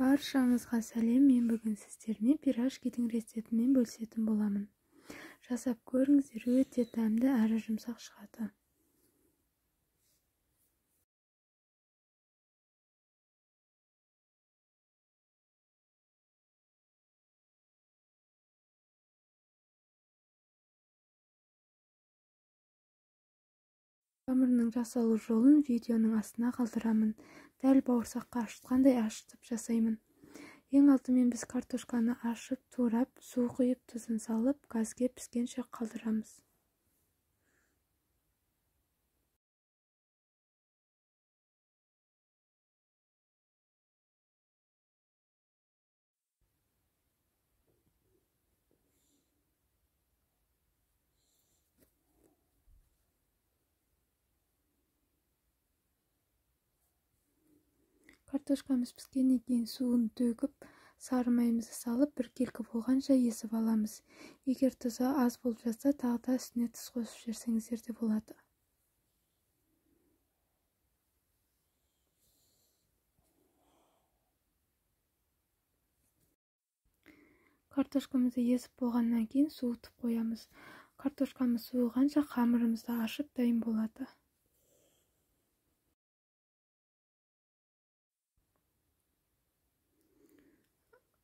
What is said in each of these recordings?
Баршаңызға сәлем. Мен бүгін сіздермен пирожкидің рецептімен бөлісетін боламын. Жасап көріңіздер, өте дәмді әрі жұмсақ шығады. Қамырының жасалу жолын видеоның астына қалдырамын. Дәл бауырсаққа ашытқандай ашытып жасаймын. Ең алдымен біз картошканы ашып, турап, су құйып, тұзын салып, газге піскенше қалдырамыз. Картошкамыз піскеннен кейін суын төгіп, сары майымызды салып, біркелкі болғанша езіп аламыз. Егер тұзы аз болып жатса, тағы да үстіне тұз қосып жіберсеңіздер де болады. Картошкамызды езіп болғаннан кейін суытып қоямыз. Картошкамыз суығанша қамырымызды ашып дайын болады.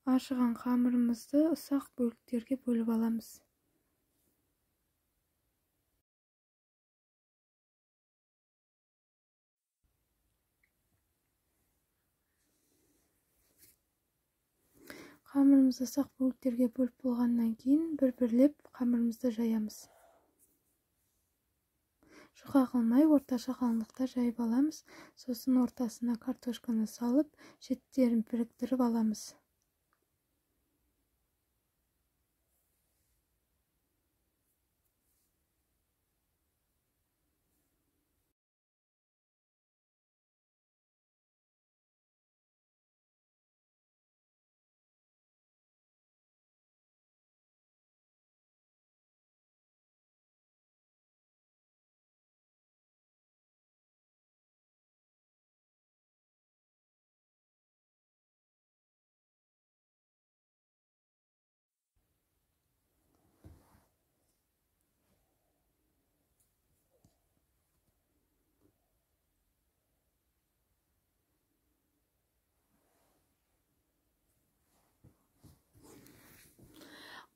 Ашыған қамырымызды ұсақ бөліктерге бөліп аламыз. Қамырымызды ұсақ бөліктерге бөліп болғаннан кейін бір-бірлеп қамырымызды жаямыз. Жұқа қылмай орташа қалыңдықта жайып аламыз. Сосын ортасына картошканы салып, шеттерін біріктіріп аламыз.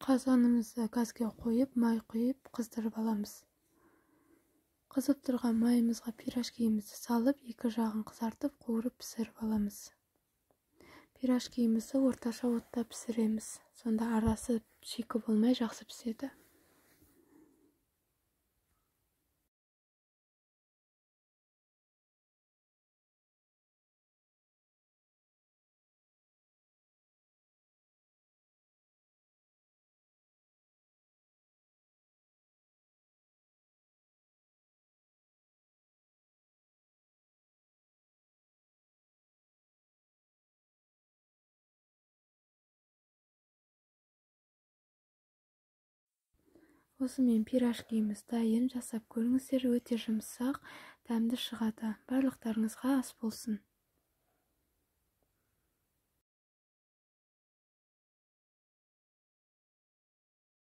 Қазанымызды газге қойып, май құйып, қыздырып аламыз. Қызып тұрған майымызға пирожкиімізді салып, екі жағын қызартып, қуырып пісіріп аламыз. Пирожкиімізді орташа отта пісіреміз. Сонда арасы шикі болмай жақсы піседі. Осымен пирожкиіміз дайын. Жасап көріңіздер, өте жұмсақ, дәмді шығады. Барлықтарыңызға ас болсын.